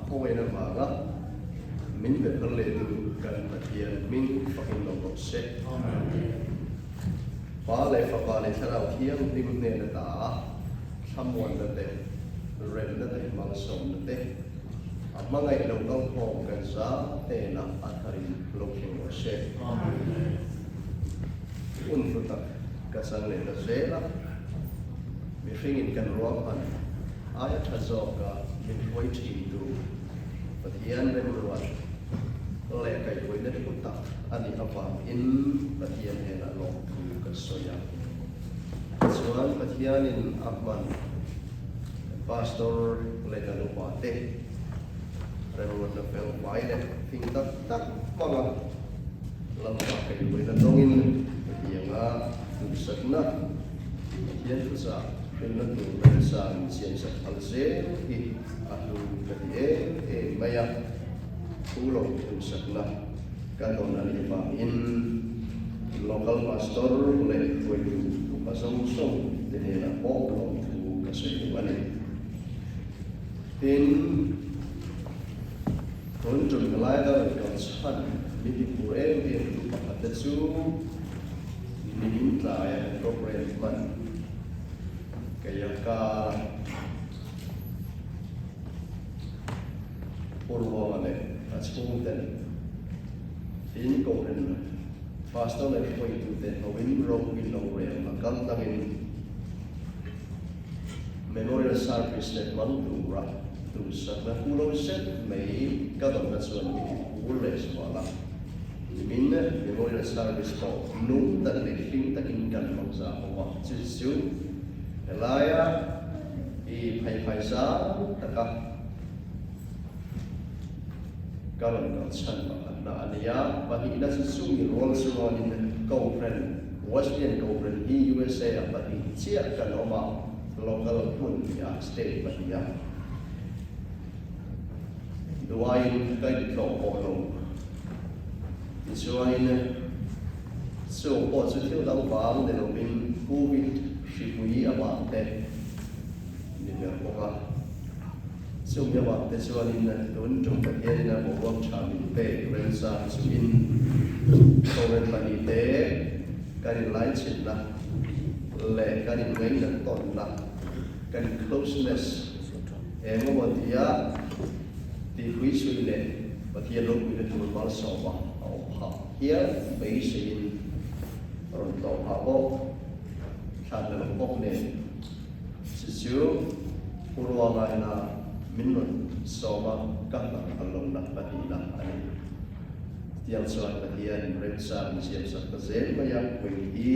khawngaihna vanga min pe phal leh tu kan Pathian hming fakin lo rawh se. Pa leh Fapa leh Thlarau Thianghlim hnen ata thlamuanna te, remna te, malsawmna te, a hmangaih lo kalkhawm kan za hnenah a tharin lo thleng rawh se. Hun hlu tak ka chang leh ta zel a, mihringin kan ruahman aia tha zawka min hruai thintu Pathian remruat leh kaihhruaina thu tak a nih avangin Pathian hnenah lawmthu ka sawi a. Tichuan Pathianin a hman kan pastor leh kan upate remruatna fel fai leh fing tak tak hmanga lamah kaihhruaina dawngin hetianga duhsakna Pathian thuchah hrilhna tur remchang siamsak phal zel hi a hlu ka ti em em mai a, thu lo duhsakna ka dawn a nih avangin Local Pastor leh hruaitu upa zawng zawng te hnenah pawh lawmthu ka sawi duh a ni. Tin, tun tum helai ka rawn kal chhan min ti phur em em tu pakhat te chu nimin tlaia kan program hman keia kara Purwanga leh a chhungten tin Kohhran Pastor leh hruaitute hoin ro in lo rel a kal tlangin Memorial Service leh hmang tura duhsakna hu lo zet mai ka dawmna chuan mi ti phur leh zual a. Nimin Memorial Service pawh nung tak leh hlim takin kan hmang za ho a, chu chu helaia i phaiphai zau taka ka rawn kal chhan pakhatna a ni a, pahnihna chu chumi rual chuanin Kohhran, Wesleyan Kohhran hi USA ah pahnih chiah kan awm a, local hmun ni a, state pahnih a duaiin ka intlawh pawh lo. Tichuanin chung pawh chu thil dang vang ni lovin Covid hripui avang te ni ber bawk a. Chumi avang te chuanin tun tum Pathianin a boruak tha min pek remchang chuin Kohhran pahnihte kan inlaichhinna leh kan inngainat tawnna, kan closeness eng emaw tia tihpui chhui leh Pathian ropuina tur malsawma a awm phah hial beiseiin rawn tlawh phah bawk thlan la lo bawk nen. Chu chu Pu Ruangaina min rawn sawm a, ka hna a lo la ka tihna a ni. Tiang chuan Pathian remchang min siamsak ta zel mai a, pui hi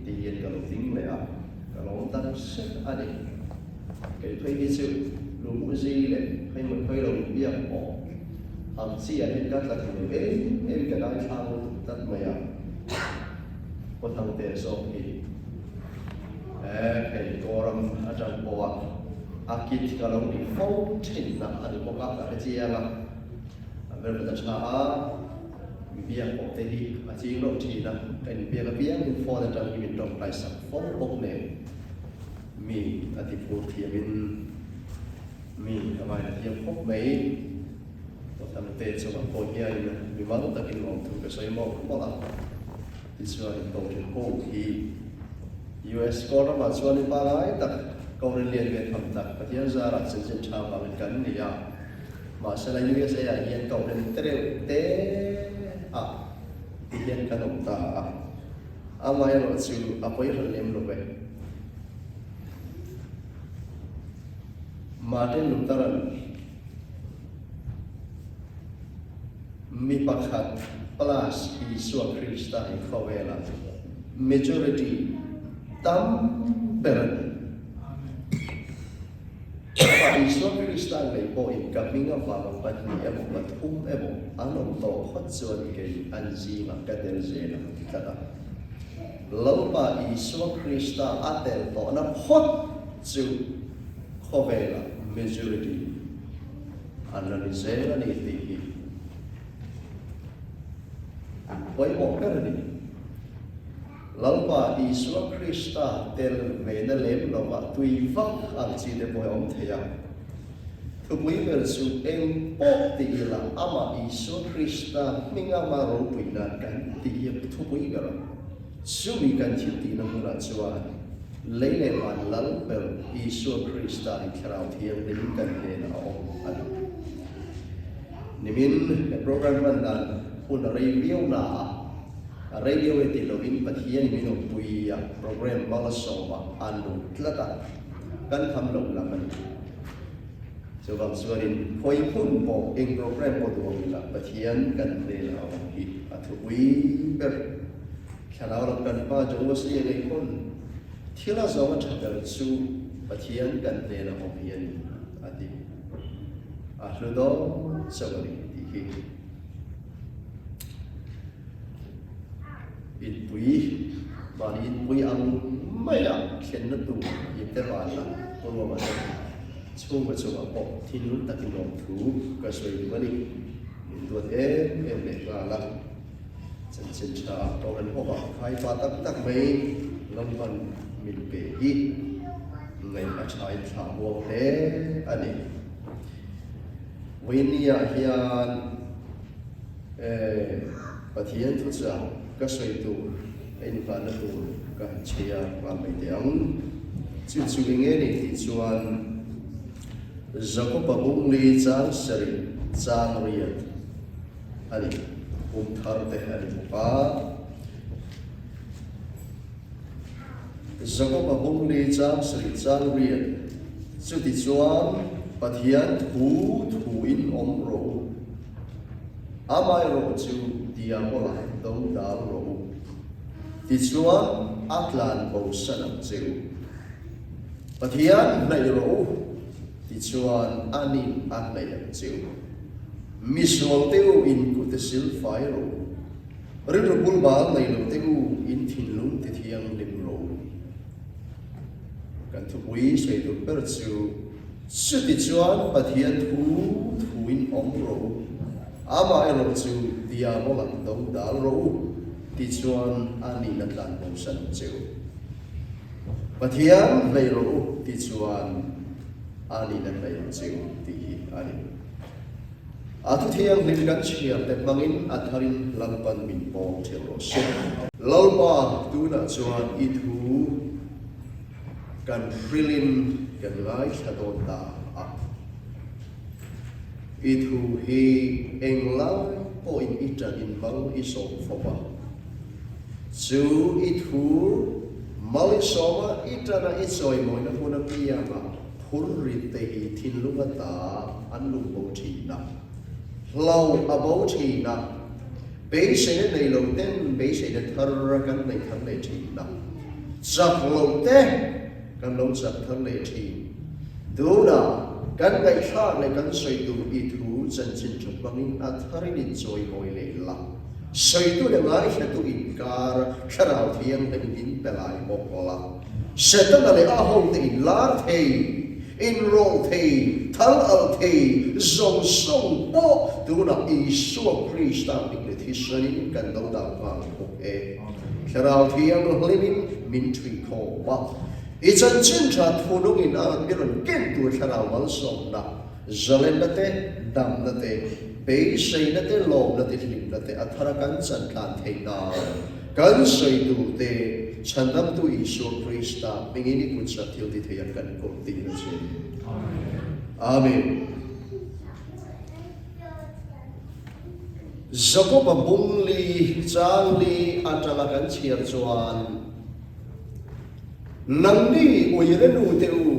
ti hian ka lo ding leh a, ka lawm tak zet a ni. Kei phei hi chu lungmu zi leh phei mut phei lo biak pawh ang chi ah hian ka tla thei lo em em ka daithlang lutuk tlat mai a, Kawthangte zawk hi. Hei Kawram atang pawha a kit ka lo ti fo thinna a ni bawk a, ka hre chiang a. A hmelhmel a tha a, biak pawh te hi a ching reuh thin a, ka inbiak apiangin phone atang hi min tawngtai sak fo bawk nen mi a ti phur thiamin mi a ngaina thiam khawp mai. Kawthangte chungah pawh hian mimal takin lawmthu ka sawi mawlh mawlh a. Tichuan Kohhran ho hi US Court ramah chuan in pangai tak Kohhran lian ve tham tak Pathian zarah chanchin tha vangin kan ni a. Mahsela USA ah hian Kohhran tereuh te ah ti hian kan awm ta a. Amaherawh chu a pawi hran lem lo ve. Martin Luther-a'n Mi pakhat plus Isua Krista hi khawvela majority tam ber a ni. Amah Isua Krista ngei pawhin ka hming avanga pahnih emaw pathum emaw an awm tawh phawt chuan kei an zingah ka tel zel ang ti tlat a. Lalpa Isua Krista a tel tawhna phawt chu khawvela majority An la ni zel a ni tih hi pawimawh ber a ni. Lalpa Isua Krista tel ve na lem lova tui vak ang chi te pawh hi a awm thei a. Thupui ber chu eng pawh ti ila amah Isua Krista hminga mah ropui nan kan tih hi a thupui ber a. Chumi kan thil tihna hmunah chuan lei leh van lal ber Isua Krista hi Thlarau Thianghlim kan hnenah a awm a ni. Nimin he program hman dan hun a rei viau na a, a rei viau e ti lovin Pathianin min awmpui a, program malsawma a nung tlat a, kan kham loh lam a ni. Chuvang chuanin khawi hmun pawh eng program pawh duh awm ila Pathian kan hnenah a awm hi a thupui ber. Thlarau lam kan pa John Wesley a ngei pawn thil a zawng a tha ber chu Pathian kan hnenah awm hi a ni a ti. A hlu dawn chauh a ni tih hi. Inpui, mahni inpui ang maia thlenna tur ipte vanla pawimawh a ni. Chhungkaw chungah pawh thinlung takin lawmthu ka sawi duh a ni. Min duat em em leh nghal a, chanchin tha pawh kan hawk a, khaipa tak tak mai Lalpan min pe hi ngaih a thain thlah muang hle a ni. Vawinia hian Eh, Pathian thuchah ka sawi tur a inhlanna tur ka han chhia nghal mai teh ang. Chu chu eng nge ni tih chuan Jakoba bungli chang sarih chang riat a ni, kum thar te a ni bawk a. Jakoba bungli chang sarih chang riat, chutichuan Pathian thu thuin awm rawh u. Amaherawh chu Diabola do dal rawh u. Tichuan a tlan bosan ang che u. Pathian hnaih rawh u, tichuan a nin a hnaih ang che u. Misual te u in kute sil fai rawh u. Rilru bul bal nei lo te u in thinlung ti thianghlim rawh u. Kan thupui sawi tur ber chu Chutichuan Pathian thu thuin awm rawh u, amaherawh chu diabol ang do dal rawh u, tichuan a nihna tlan bosan ang che u. Pathian hnaih rawh u, tichuan a nihna hnaih ang che u tih hi a ni. A thu thianghlim kan chhiar te hmangin a tharin Lalpan min pawm theuh rawh se. Lalpa, tunah chuan i thu Kan hrilhin kan ngaithla dawn ta a. I thu hi englai pawhin i ṭanin mal i sawm fawp a. Chu i thu mal i sawm a, i ṭana i chawimawina hmun apiangah phur rit te hi thinlung ata an lung bo ṭhin a, hlo a bo ṭhin a, beiseina nei lo ten beiseina thar kan nei thar leh ṭhin a. Chak lo te kan lo chak thar leh thin. Tunah kan ngaihthlak leh kan sawi tur i thu chanchin tha hmangin a tharin in chawimawi leh la. Sawitu leh ngaithlatu inkar thlarau thianghlim in pe lai bawk la. Setana leh a hote in lar thei, in rawlh thei, thal alh thei zawng zawng pawh tunah Isua Krista hming leh thisanin kan lo dal nghal bawk e. Thlarau Thianghlimin min thui khawm a, i chanchin tha thunungin a rawn mi rawn ken tur Thlarau malsawmna, zalenna te, damna te, beiseina te, lawmna te, hlimna te a thara kan chan tlan theih nan kan sawi tur te Chhandamtu Isua Krista hmingin i kut sak thil ti thei a kan kawp tih na che. Amen. Jakoba bung li chang li atanga kan chhiar chuan, Nangni uire nu te u,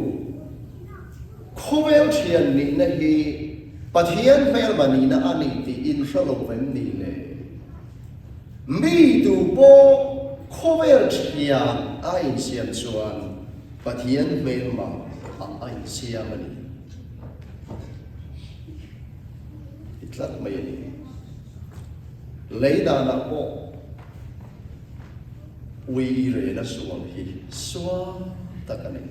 khawvel thian nihna hi Pathian hmelma nihna a ni tih in hre lo vem ni le? Mi tu pawh khawvel thian a insiam chuan Pathian hmelma ah a insiam a ni. I tlat mai a ni. Lei danah pawh ui i rena sual hi sual tak a ni.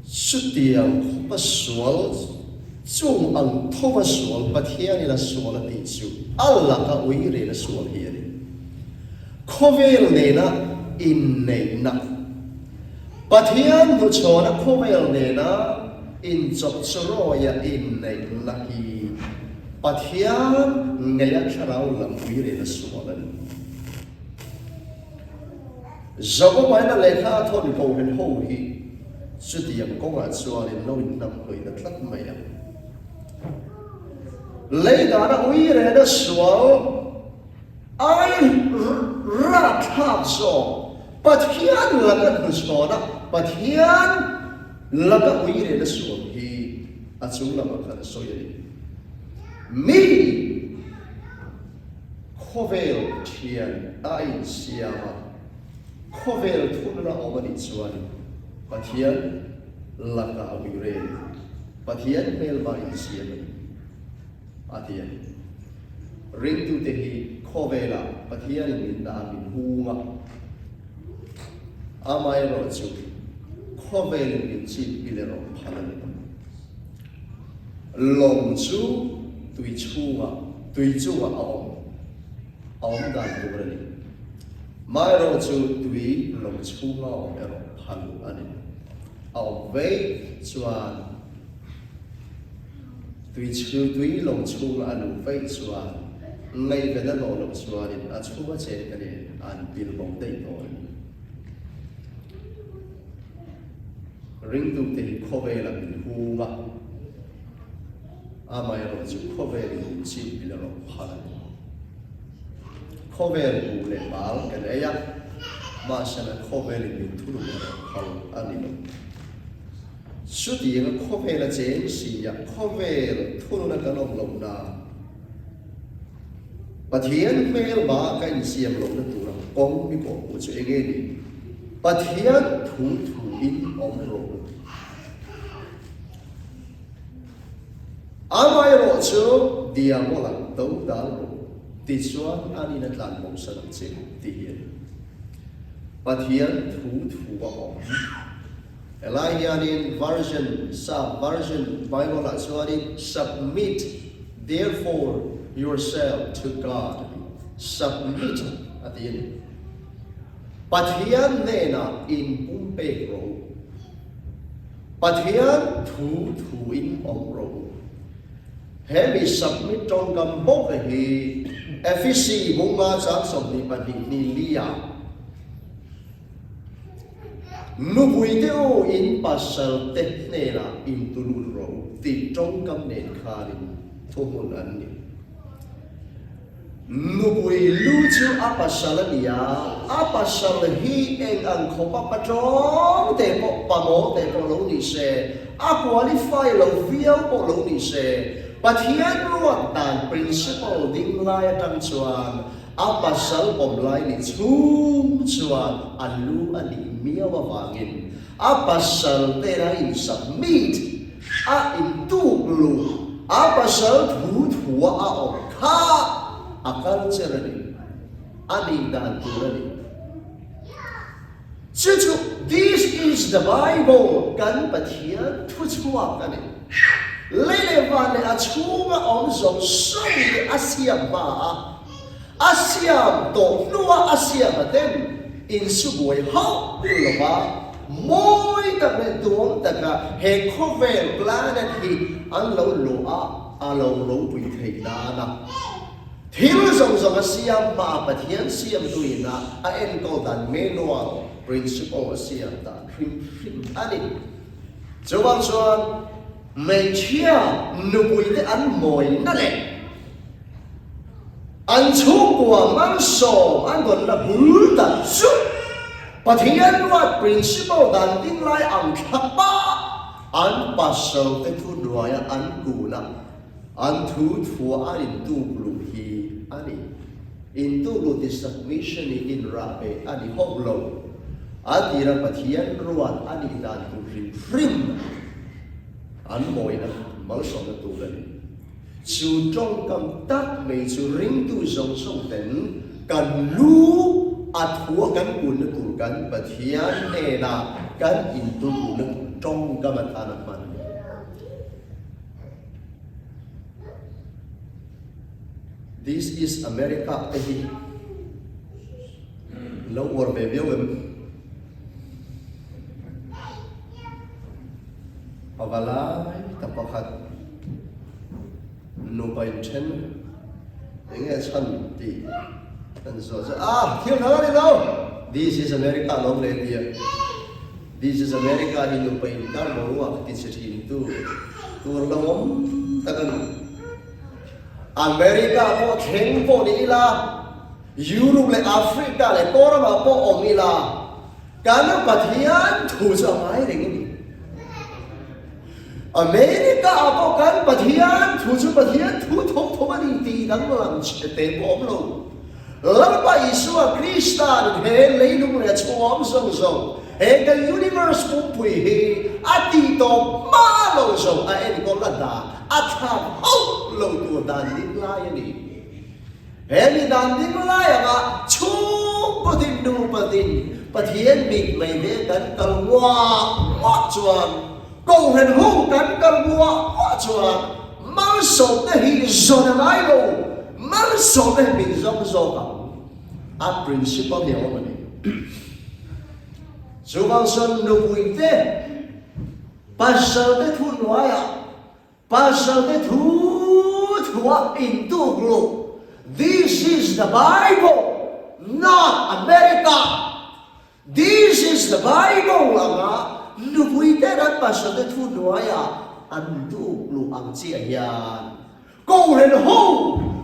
Chutiang khawpa sual chung ang thova sual Pathianin a sual a tih chu a laka ui rena sual hi a ni. Khawvel nena inneihna Pathian hnuchhawna khawvel nena. Inchawpchawrawia inneihna hi Pathian ngeia thlarau lam uirena sual a ni. Jakobaina lehkha a thawn kohhran ho hi chutiang kawngah chuanin lo inhnamhnawih ta tlat mai a. Lei dana uirena sual ai ratthlak zawk Pathian laka hnuchhawna Pathian laka uirena sual hi a chung lamah khan a sawi a ni. Mi khawvel thian a insiam a, khawvel thunna awm a nih chuan Pathian laka a uire Pathian hmelma insiam a ni a ti a ni. Ringtute hi khawvelah Pathianin min dah a, min hung a, amaherawhchu khawvelin min chip pil erawh phal a ni lo. Lawng chu tui chhungah, tui chungah a awm, a awm dan tur a ni. Maherawhchu tui lawng chhunga awm erawh phal a ni. A awm vei chuan tui chu tui lawng chhunga a luh vaih chuan ngaihven a hlawh loh chuanin a chhunga cheng te nen an pil bo daih tawh a ni. Ringtute hi khawvela min hung a, amaherawhchu khawvelin min chim pil erawh phal a ni. Khawvel buh leh bal kan ei a, mahsela khawvelin min thunun erawh phal a ni lo. Chutianga khawvela cheng si a khawvel thununa kan awm loh nan Pathian hmelma ka insiam lohna tura kawng mi kawhhmuh chu eng nge ni? Pathian thu thuin awm rawh u. Amaherawh chu Diabola do dal rawh u, tichuan an in a tlan bosan ang che tih hi a ni. Pathian thu thu a awm. Helai hianin version, sap version Bible-ah chuanin submit therefore yourself to God a ti. Submit a ti a ni. Pathian hnenah inpumpek rawh u. Pathian thu thuin awm rawh u. He mi submit tawngkam bawk hi Ephesi bunga chang 22 ni lia Nupui te u in pasal te hnenah in tu lut rawh u tih tawngkam nen khanin thuhmun an ni. Nupui lu chu a pasal a ni a, a pasal hi eng ang khawpa patawng te pawh pamaw te pawh lo ni se, a qualify lo viau pawh lo ni se, Pathian ruat dan principle ding lai atang chuan A pasal awm lai ni chhung chuan a lu a nih miau avangin a pasal hnenah a insubmit, a intuk luh, a pasal thu thua a awm kha a culture a ni, a nih dan tur a ni. Chu chu This is the Bible kan Pathian thuchhuak a ni. Lei leh van leh a chhunga awm zawng zawng te a siam hma a, a siam tawh hnua a siam a ten insubuai hauh lova mawi tak leh duam taka he khawvel planet hi an lo luh a, a lo ropui theih nana. Thil zawng zawng a siam hma Pathian siamtu ina a enkawl dan manual, principle a siam dan hrim hrim a ni. Chuvang chuan hmeichhia nupuite an mawina leh an chhungkua malsawm an dawnna bul tak chu Pathian ruat principle dan ding lai ang thlapa an pasalte thuhnuaia an kun a, An thu thua an intuk luh hi a ni. Intuk luh ti submission hi inrah ve a ni hauh lo. A tira Pathian ruat a nih dan tur hrim hrim an mawina malsawmna tur a ni. Chu tawngkam tak mai chu ringtu zawng zawng ten kan lu a thua kan kunna tur kan Pathian hnenah kan intuk luhna tur tawngkam atan a hman a ni. This is America te hi lo uar ve viau em? Pavalai. Nupa inthen eng nge chhan tih an zawh chu ah thil dang a ni lo This is America a lo leh nia This is America hi nupa inkar boruak ti che thin tu tur lo awm tak a ni. America pawh thleng pawh ni ila Europe leh Africa leh Kawramah pawh awm ila kan Pathian thu chu a ngai reng a ni. America ah pawh kan Pathian thu chu Pathian thu tho tho a ni tih danglam chhe te pawh awm lo. Lalpa Isua Krista'n he leilung leh chhuam zawng zawng, he kan universe pumpui hi a tih tawp hma lo zawng a enkawl a dan a thlak hauh lo tur dan ding lai a ni. He mi dan ding lai anga chhungkaw din nupa din Pathian mit mai ve kan kal nguah nguah chuan Kohhran ho kan kal nguah nguah chuan malsawmna hi zawn a ngai lo, malsawmna hi min zawng zawk ang. A principle hi a awm a ni. Chuvang chuan nupui te, pasal te thu hnuaiah, pasal te thu thuah intuk luh. This is the Bible, not America. This is the Bible anga nupui ten an pasal te thu hnuaiah an tuk luh ang chiah hian Kohhran ho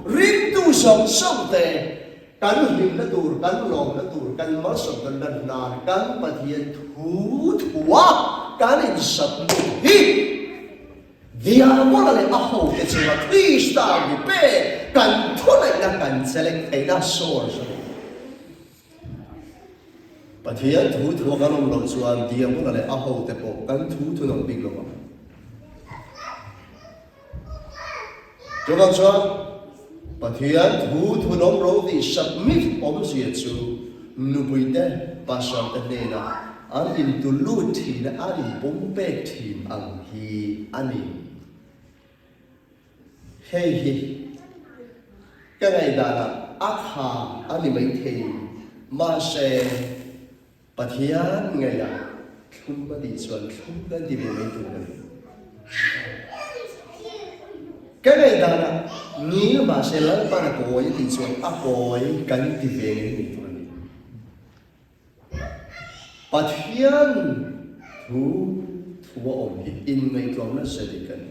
ringtu zawng zawng te kan hlimna tur, kan lawmna tur, kan malsawmna lan nan kan Pathian thu thua kan insap luh hi Diabola leh a hote chunga Krista mi pek kan thuneihna kan chelek theihna source a ni. Pathian thu thu a kan awm loh chuan Diabola leh a hote pawh kan thu thu nawm bik lo ang. Chuvang chuan Pathian thu thu nawm ro tih submit awmzia chu nupuite pastor te hnena an intu lut thin a, an inpumpek thin ang hi a ni. Hei hi ka ngaihdanah a tha a ni maithei, mahse Pathian ngaihah thlum a tih chuan thlum kan ti ve mai tur a ni. Ka ngaihdanah ngil mahse Lalpan a kawi a tih chuan a kawi kan ti ve ngei mai tur a ni. Pathian thu thu a awm hi inngaihtlawmna ze dik a ni.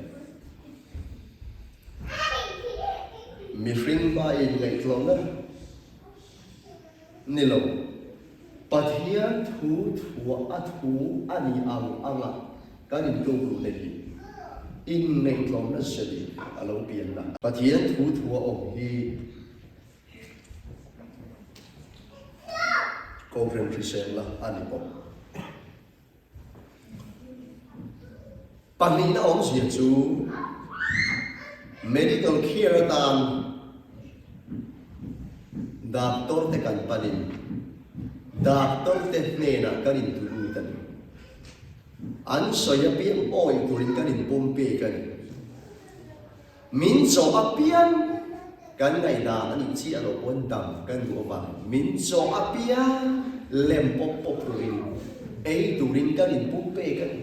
Mihring hma inngaihtlawmna ni lo, Pathian thu thua a thu a ni ang anga kan intuk luhna hi inngaihtlawmna ze dik a lo pianna. Pathian thu thu a awm hi Kohhran hriselna a ni bawk. Pahnihna awmzia chu medical care atan doctor te kan panin doctor te hnenah kan intulut a ni. An sawi apiang awih turin kan inpawmpek a ni. Min chaw apiang kan ngaihdan a nih chiah loh pawn dam kan duh avang min chaw apiang lem pawp pawp turin ei turin kan inpum pek a ni.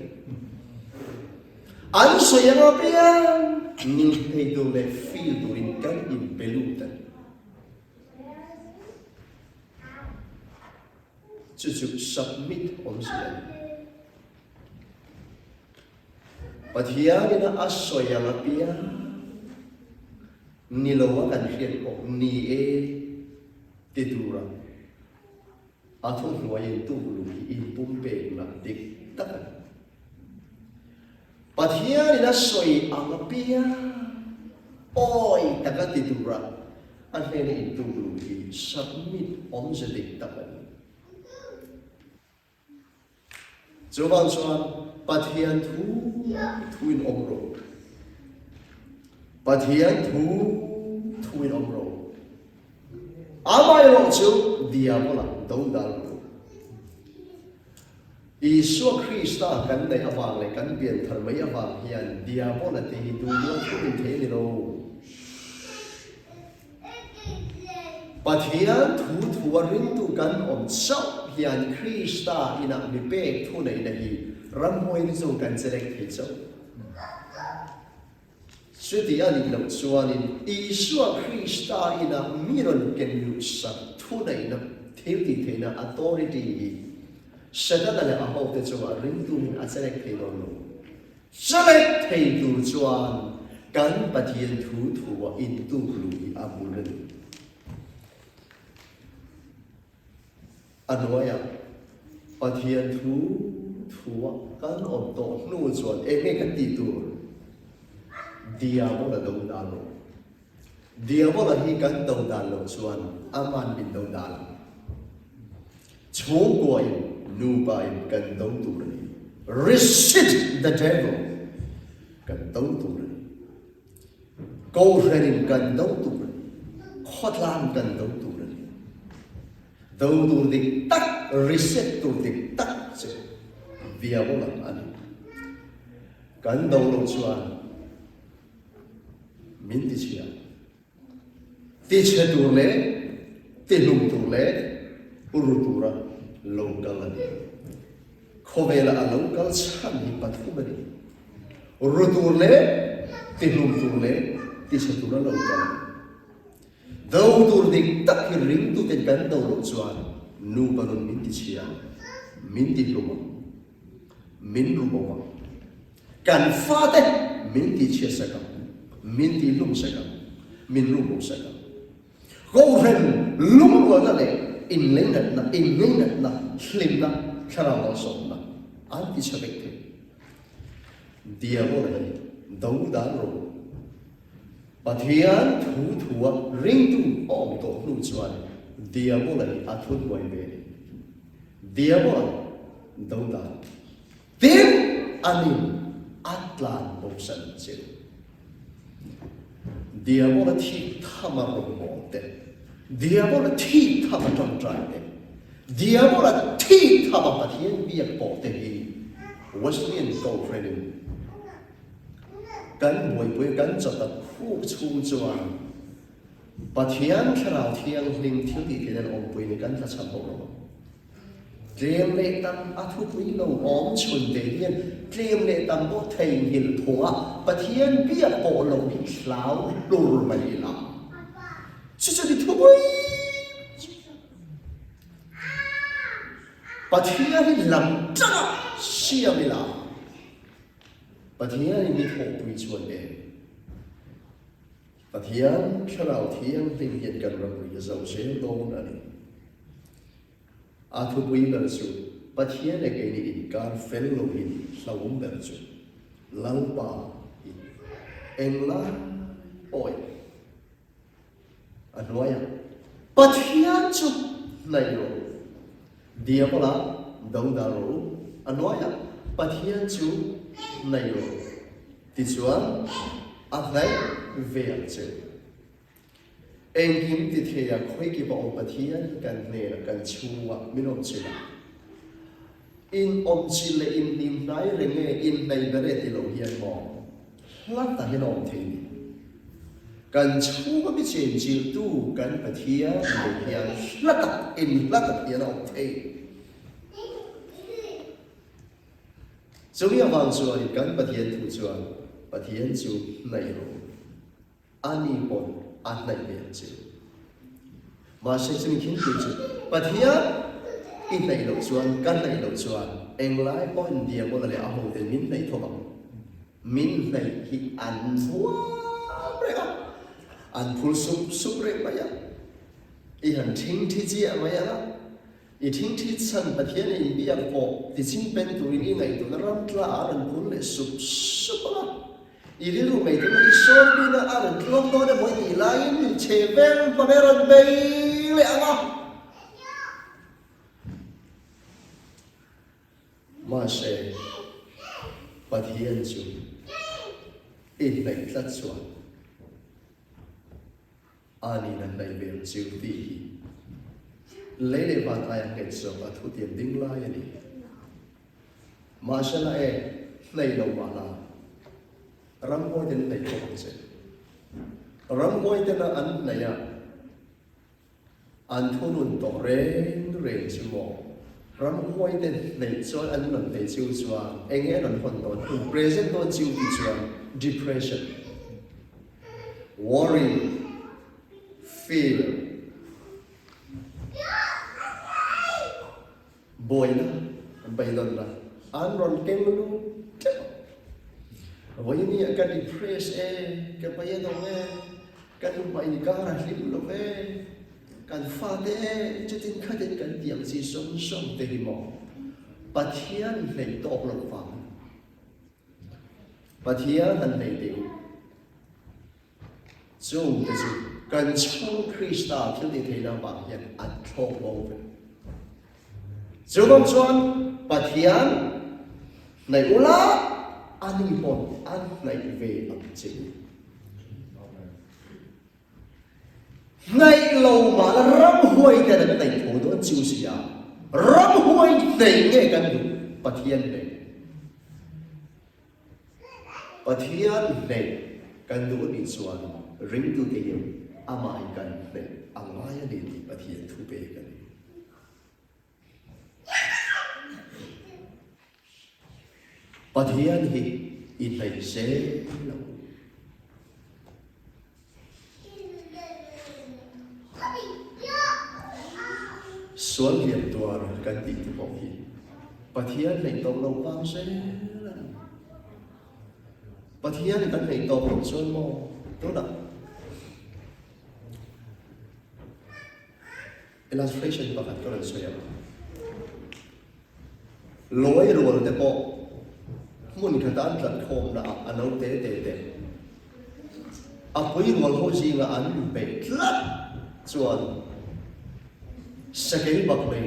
An sawi ang apiang ning thei tur leh feel turin kan inpe lut a ni. Chu chu submit awmzia a ni. Pathianin a sawi ang apiang ni lo a kan hriat pawh ni e ti tura a thuhnuaiin tukluh hi inpumpekna dik tak a ni. Pathianin a sawi ang apiang awi taka ti tura a hnena intukluh hi submit awmze dik tak a ni. Chuvang chuan Pathian thu thuin awm rawh. Pathian thu thuin awm rawh. Amaherawh chu diabola do dal rawh. Isua Krista kan neih avang leh kan pian thar mai avang hian diabola te hi duh duh a thuin thei a ni lo. Pathian thu thua ringtu kan awm chauh hian Krista inah mi pek thuneihna hi ramhuai ni chu kan chelek thei chauh. Chuti a nih loh chuanin Isua Krista ina mi rawn ken luhsak thuneihna, thiltihtheihna, authority, hi Setana leh a hote chungah ringtumin a chelek thei dawn lo. Chelek thei tur chuan kan Pathian thu thua intuk luh hi a bul a ni. A hnuaiah Pathian thu thua kan awm tawh hnu chuan eng nge kan tih tur? Diabola do dan lo. Diabola hi kan do dan loh chuan aman min do dan ang. Chhungkuain, nupain kan do tur a ni. Resist the devil! Kan do tur a ni. Kohhranin kan do tur a ni. Khawtlang kan do tur a ni. Do tur dik tak, reset tur dik tak chu Diabola a ni. Kan do loh chuan min tichhia. Tichhe tur leh tihlum tur leh uru tura lo kal a ni. Khawvela a lo kal chhan hi pathum a ni. Ru tur leh tihlum tur leh tichhe tura lo kal a ni. Do tur dik tak hi ringtuten kan do loh chuan nupa nun min tichhia, min tihlum a, min ru bo a. Kan fate min tihchhiat sak ang, min tihlum sak ang, min ru bo sak ang. Kohhran lungrualna leh inleinatna, inngainatna, hlimna, thlarau malsawmna an ti chhe vek thei. Diabola hi do dan rawh. Pathian thu thua ringtu a awm tawh hnu chuan Diabola hi a thuhnuai ve a ni. Diabola do dan. Tin, anin a tlan bosan che u. Diabola thik tham a rawngbâwl te, Diabola thik tham a ṭawngṭai te, Diabola thik tham a Pathian biak pawh te hi Wesleyan Kohhranin kan buaipui kan chawtak khuk chhung chuan Pathian Thlarau Thianghlim thil tih theihna awmpui ni kan tlachham hauh lo ang. Tlem leh tam a thupui lo awm chhun ve hian tlem leh tam pawh theihnghilh phung a, Pathian biak pawh lo hi hlau hlur mai ila. Chu chu ni thupui chu. Pathian hi lam tanga siam ila. Pathian hi mi thawhpui chuan em? Pathian Thlarau Thianghlim hian kan ramri a zo zel dawn a ni. A thupui ber chu Pathian leh keini inkar fel lo hi ni, hlauhawm ber chu Lalpa hi englai pawhin a hnuaiah Pathian chu hnaih rawh u, Diabola dodal rawh u, a hnuaiah Pathian chu hnaih rawh u. Tichuan, a hnaih ve ang che. Engkim ti theia khawikip a awm Pathian hi kan hnenah kan chhungah min awm chilh a. In awm chilh leh in hnim hnai reng e, in hnaih ber e ti lo hian maw hla takin a awm thei ni. Kan chhunga mi chen chilhtu kan Pathian leh hian hla tak in hla tak hian a awm thei. Chumi avang chuan kan Pathian thu chuan Pathian chu hnaih rawh u, a ni pawn a hnaih ve ang che u. Mahse chumi thil tih chu Pathian i hnaih loh chuan, ka hnaih loh chuan englai pawhin Diabola leh a hote min hnaih thawk ang. Min hnaih hi an huam reng a, an phul sup sup reng mai a, i han thingthi chiah mai ang a. I thingthi chhan Pathian a inbiak pawh tiching pen turin i ngaihtuahna ram tla a rawn phur leh sup sup ang a. I rilru ngaihtuahna i sawn bina a rawn tluang dawn emaw i tih laiin i chhe veng hmang e rawn bei leh ang a. Mahse, Pathian chu i hnaih tlat chuan. A niin an hnaih ve ang chiu tih hi lei leh van aia nghet zawk a thutiam ding lai a ni. Mahsela e, hnaih lo mah la, ramhuai ten hnaih khawp ang che. Ramhuai tena an hnaih a, an thunun tawh reng reng chu maw? Ramhuai te hnaih chuan an rawn hnaih chiu chuan enge an rawn hawn dawn, hun present dawn chiu tih chuan depression. Worry, fear, buaina, beidawnna an rawn keng lut teuh. Vawinia ka depress e, ka pai a dawng e, ka nupa inkar a hlim lo e, kan fate e, chutin khatin kan ti ang chi sawng sawng te hi maw Pathian hleih tawk lo vang. Pathian han hleih teh u. Chungte chu kan chhung Krista thil ti thei lamah hian an thlawk bo ve. Chuvang chuan Pathian hnaih ula, ani pawn an hnaih ve ang che u. Hnaih lo mahla ramhuai ten an hnaih tho dawn chiu si a, ramhuai hnaih nge kan duh? Pathian hnaih. Pathian hneih kan duh anih chuan ringtute hian amah hi kan hneih a ngai a ni tih Pathian thu pek a ni. Pathian hi i hneih zel lo. Sual lian tuar kan tih te pawh hi Pathian hleih tawh lo vang zel a ni. Pathian kan hleih tawh loh chuan maw tunah illustration pakhat ka rawn sawi ang. Lawi rual te pawh hmun khata an tlat khawmna ah a no te te te a pui rual ho zinga an inpeih tlat chuan sakei bak mai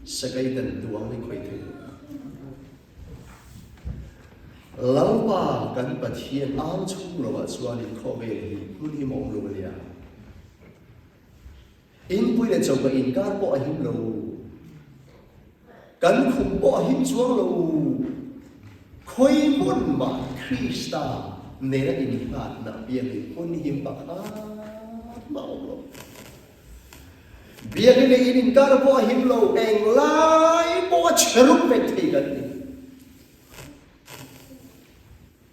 sakei ten duang in khawih thei lo. Lalpa kan Pathian ang chhung lo ah chuanin khawvel hi hmun him a awm lo a nia. Inpui leh choka inkar pawh a him lo. Kan khum pawh a him chuang lo. Khawi hmun mah Krista nena innghatna biakin hmun him pakhat mah a awm lo. Biakin leh in inkar pawh a him lo, englai pawh a chhe rup vek thei kan ni.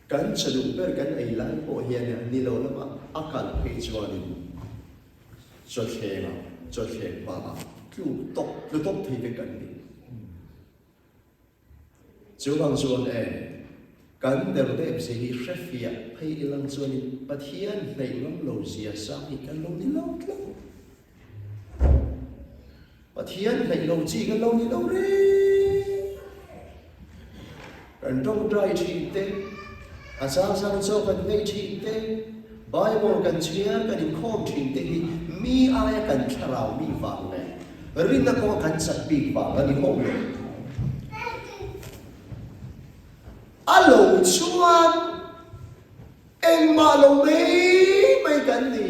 Kan che duh ber kan ei lai pawh hian ni lo lamah a kal phei chuanin Chawthlengah, chawthleng hmaah tlu tawp, tlu tawp thei vek kan ni. Chuvang chuan e, kan der dep zia hi hre fiah phei ilang chuanin Pathian hnaih ngam lo zia sang hi kan lo ni lo tlat. Pathian hnaih lo chi kan lo ni lo reng. Kan tawngtai thin te, a chang chang chaw kan ngei thin te, Bible kan chhiar kan inkhawm thin te hi mi aia kan thlarau mi vang leh rinna kawnga kan chak bik vang a ni ho lo. A lo chuan Engmah lo mai mai kan ni.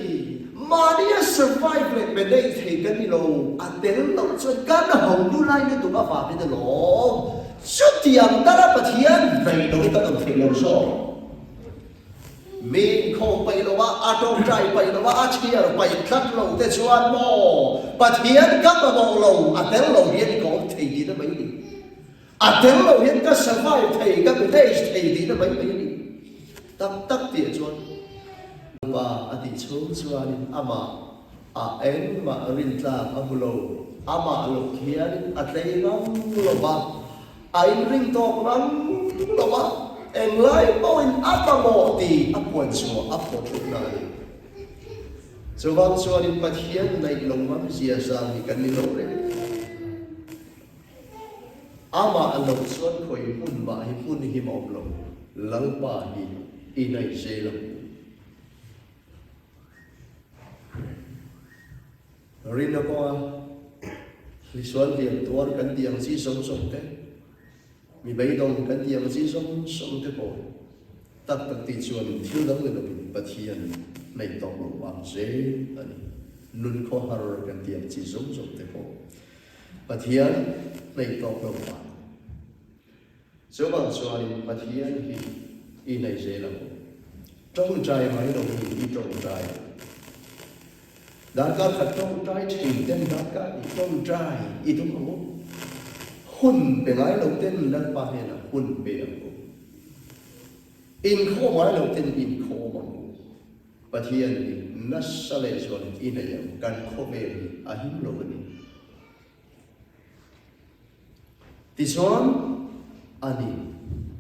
Mahnia survive leh manage thei kan ni lo. A tel loh chuan kan hotu lai lutuk avangin alawm. Chutiang tara Pathian hnaih lo hi kan awm thei lo zawk. Mi inkhawm paih lo a, a tawngtai paih lo a, a chhiar paih tlat lo te chuan maw Pathian ka mamawh lo, a tel lo hian ka awm thei tihna mai ni. A tel lo hian ka survive thei, ka manage thei tihna mai mai a ni. Tak tak tih chuan Pa a tih chhung chuanin amah ah engmah rintlak a hmu lo. Amah lo khianin a tlei ngam lo va, a inring tawk ngam lo va, englai pawhin a mamawh tih a puan chhuah a phawthlukna a ni. Chuvang chuanin Pathian naih lo ngam zia zang hi kan ni lo reng. Amah a loh chuan khawi hmun mah hi hmun him a awm lo, Lalpa hi i ngaih zel ang u. Rinna kawnga hlisual lian tuar kan tih ang chi zawng zawng te, mi beidawng kan tih ang chi zawng zawng te pawh tak tak tih chuanin thil dang ni lovin Pathian hnaih tawk lo vang zel a ni. Nun khawhar kan tih ang chi zawng zawng te pawh Pathian hnaih tawk lo va. Chuvang chuanin Pathian hi i hnaih zel ang u. Tawngtai mai lo hi i tawngtai ang. Darkar khat tawngtai thin ten darkar i tawngtai i tum ang u. Hun pe ngai lo ten Lalpa hnenah hun pe ang u. Inkhawm ngai lo ten inkhawm ang u. Pathian hi nasa leh zualin i nei ang, kan khawvel hi a him lo a ni. Tichuan, ani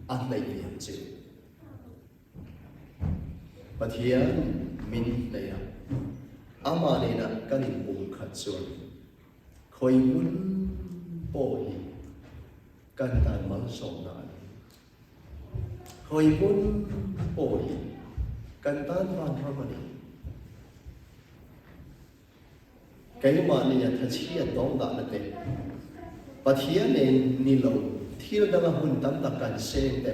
a hnaih ve ang che. Pathian min hnaih a, amah nena kan inpumkhat chuan khawi hmun pawh hi kan tan malsawmna a ni. Khawi hmun pawh hi kan tan vanram a ni. Keimahni a thachhiat dawng dahna te, Pathian nen ni lo thil danga hun tam tak kan seng te,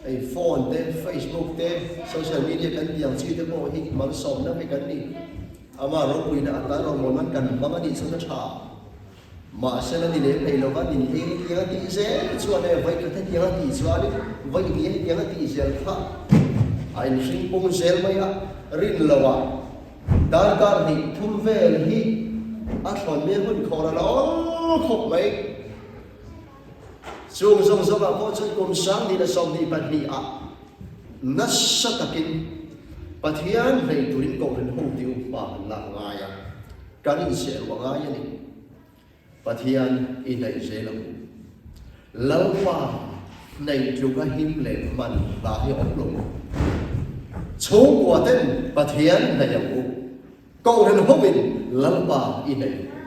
hei phone te, Facebook te, social media kan tih ang chi te pawh hi malsawmna vek an ni. Amah ropuina atan rawngbawlna'n kan hmang a nih chuan a tha. Mahsela ni lem hlei lova nin eng hetiang a tih zel chuan e, vawi khat hetiang a tih chuanin vawi ni hetiang a tih zel kha a inhring pung zel mai a, rin loah darkar hnih thum vel hi a thlawn mial hun khawr a la awl khawp mai. Chung zawng zawngah pawh chuan kum 2022 ah nasa takin Pathian hlei turin Kohhran ho tiu hma an lak ngai a. Kan inserh ruah ngai a ni. Pathian i hnaih zel ang u. Lalpa hnaih tluka him leh man hla hi a awm lo maw? Chhungkua ten Pathian hnaih ang u. Kohhran hovin Lalpa i hnaih ang u.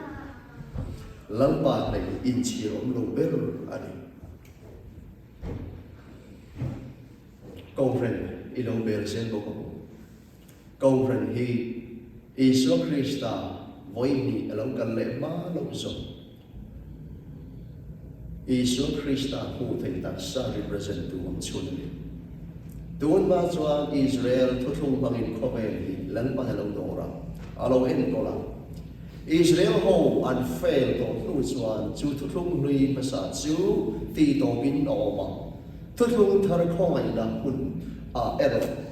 Lalpa hnaih hi inchhir awm lo ber a ni. Kohhran i lo bel zel bawk ang u. Kohhran hi Isua Krista vawihnih a lo kal leh hma loh zawk. Isua Krista hmuh theih taksa represent tu ang chhun a ni. Tun hma chuan Israel thuthlung hmangin khawvel hi Lalpan a lo dawr a, a lo enkawl a. Israel ho an fail tawh hnu chuan chu thuthlung hlui hmasa chu tih tawpin a awm a. Thuthlung thar khawngaihna hun ah erawh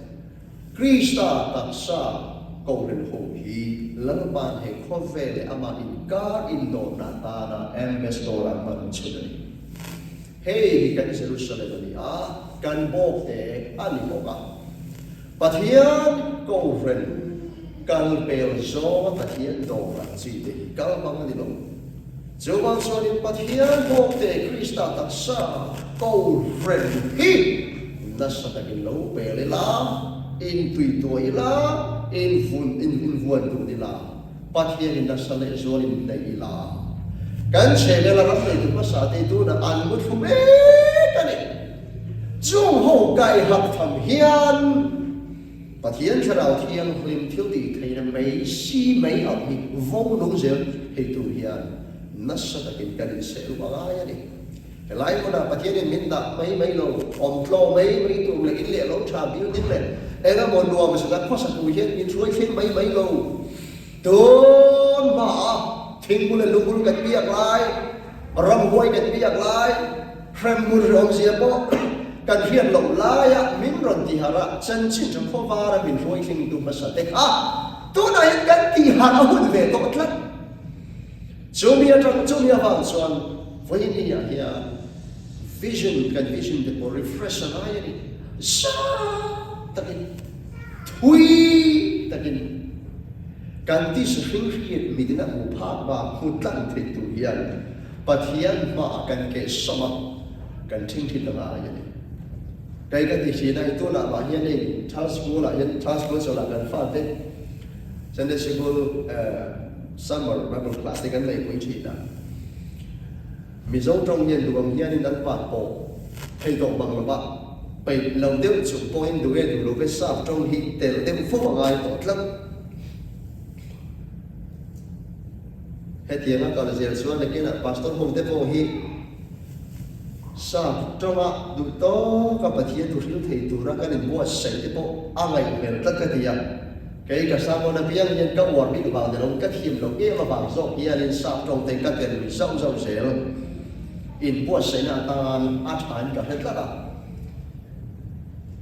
Krista taksa Kohhran ho hi Lalpa'n he khawvel leh amah inkar indawrna atana ambassador a hman chhun a ni. Hei hi kan Jerusalem a ni a, kan bawkte a ni bawk a. Pathian Kohhran kal pel zawnga Pathian dawr ang chi te hi kal hmang a ni lo. Chuvang chuanin Pathian bawkte Krista taksa Kohhran hi nasa takin lo pel ila, intuituah ila, invun invuan dun ila, Pathianin nasa leh zualin hnaih ila. Kan chhehvela ram neitu hmasa te tunah an mu thlu mek a ni. Chung ho kaihak tham hian Pathian Thlarau Thianghlim thil tih theihna mai si mai ang hi vo nung zel thei tur hian nasa takin kan inseh luh a ngai a ni. Helai hmunah Pathianin min dah mai mai lo, awm tlaw mai mai tur leh in leh lo tha building leh eng emaw nuam zeta khawsa tur hian min hruai thleng mai mai lo. Tun hmaah thingbu leh lungbul kan biak lai, ramhuai kan biak lai, Hremhmun hrehawmzia pawh kan hriat loh laia min rawn tiharh a, chanchin tha khawvara min hruaithlingtu hmasa te kha tunah hian kan tiharh a hun ve tawh tlat. Chumi atang chumi avang chuan vawiin ah hian vision kan vision te pawh refresh a ngai a ni. Zau takin, thui takin kan tisa hring hriat mitin a hmuh phak bak hmu tlang thei tur hian Pathian hmaah kan keh sawm a, kan ṭhingṭhit a ngai a ni. Kei ka ti thin a, i tunah mah hian hei Thal School ah hian Thal School chawlh ah kan fate Sunday Sikul Summer Bible Class te kan neihpui thin a. Mizo ṭawng hian duh ang hianin an pat pawh thei tawh bang lova, peih lo deuh chung pawhin duh e duh lo ve sap ṭawng hi tel deuh fo a ngai tawh tlat. Hetianga kal zel chuan nakinah Pastor ho te pawh hi Sap tawnga duh tawka Pathian thu hril thei tura kan inbuatsaih te pawh a ngaihmel tlat ka ti a. Kei ka sermon apiang hian ka uar bik vang ni loin ka thiam loh em avang zawk hianin Sap tawng te ka tel lui zauh zauh zel. Inbuatsaihna atan a thain ka hre tlat a.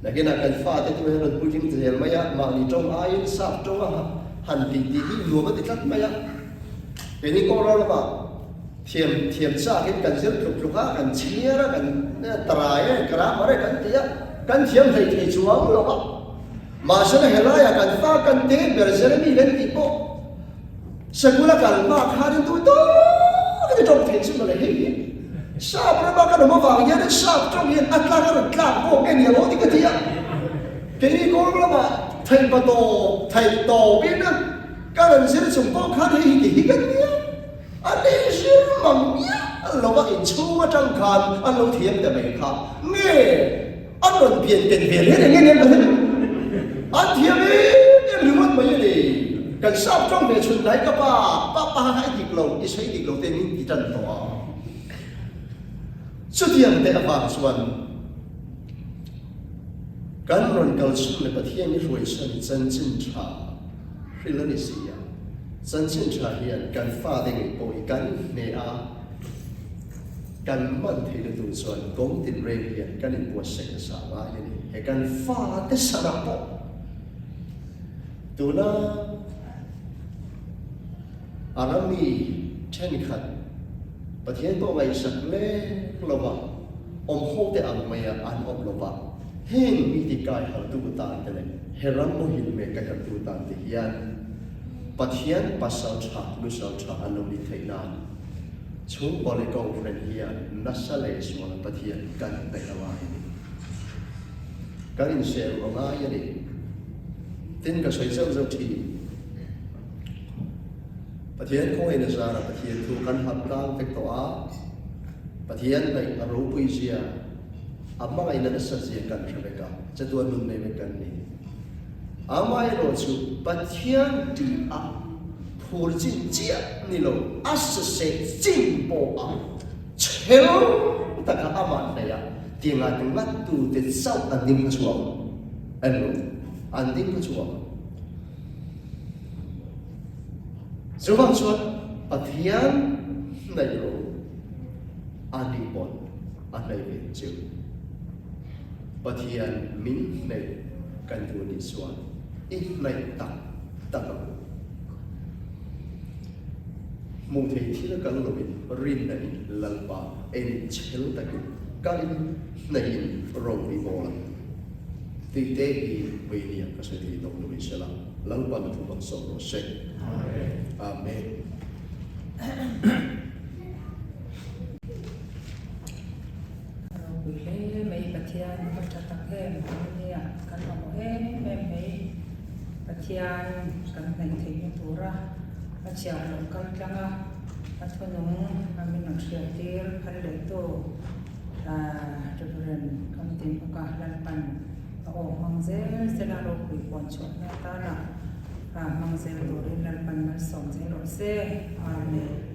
Nakinah kan fate chu hian rawn puitling ta zel mai a, mahni tawng aiin sap tawng a han tih tih hi nuam a ti tlat mai a. Keini kawng ro lamah thiam thiam chakin kan zir tluk tluk a, kan chhiar a, kan tarai e, grammar e kan ti a, kan thiam hlei thei chuang lo a. Mahsela helaiah kan fa kan te ber Jeremy len tih pawh Sakula kal hma khanin duh tawk in a tawng thei chu mawle hei hi sap rama kan awm avang hian sap tawng hian a tlak a rawn tlak bawk nge ni alo ti ka ti a, keini kawng lamah theihpa tawp theih tawpin ka rawn zir chung pawh khan hei hi ti hi ka nia a ni zir mang miah lo a inchhung atang khan an lo thiam ta mai kha nge An rawn pian ken ve reng reng em em An thiam em em ringawt mai a ni. Kan sap tawng ve chhun hnai ka pa, pa pa kha i dik lo, i sawi dik lo te min ti tan tawh a. Chutiang te avang chuan kan rawn kal chhun leh Pathian i hruaichhan chanchin tha hril a ni si a. Chanchin tha hian kan fate ngei pawh hi kan hneh a. Kan man theihna tur chuan kawng tinreng hian kan inbuatsaih nasa a ngai a ni. He kan fate sanah pawh tuna a rami thenkhat Pathian pawh ngaihsak leng lova awm ho te ang maia an awm lova, heng mi ti kai hartu tan te leh he ram muhil mek kai hartu tan te hian Pathian pasal tha, nusal tha an lo ni theih nan Chhungkaw leh Kohhran hian nasa leh zuala Pathian kan hnaih a ngai a ni. Kan inserh a ngai a ni. Tin, ka sawi zauh zauh thin. Pathian khawngaihna zara Pathian thu kan hap tlang vek tawh a, Pathian hnaih a ropui zia, a hmangaihna nasa zia kan hre vek a, chatuan nun nei vek kan ni. Amaherawh chu Pathian tih a phur chin chiah ni lo, a saseh chin pawh a chhel taka amah hnaih a ti ngat ngat tute chauh an ding kha chhuak en lo, an ding kha chhuak. Chuvang chuan Pathian hnaih ro a ni pawn a hnaih ve chiu. Pathian min hnaih kan duh nih chuan i hnaih tak tak ang. Hmuh thei thil kal loin rinna in Lalpa en chhel takin kalin hnaihin ro i bawl ang. Tih te hi vawinia ka sawi thei tawh lo in sela Lalpan thu bak sawm rawh se. Amen. A ropui hle mai Pathian a tha tak em ania kan mamawh em em mai Pathian kan hnaih theihna tura a chhiar loh kal tlang a a thunung a min rawn hriat tir phal leh tu Reverend Kamtin bawk a Lalpan a aw hmang zel zel a ropui puan chhuahna atana hmang zel turin Lalpan malsawm zel rawh se Amen.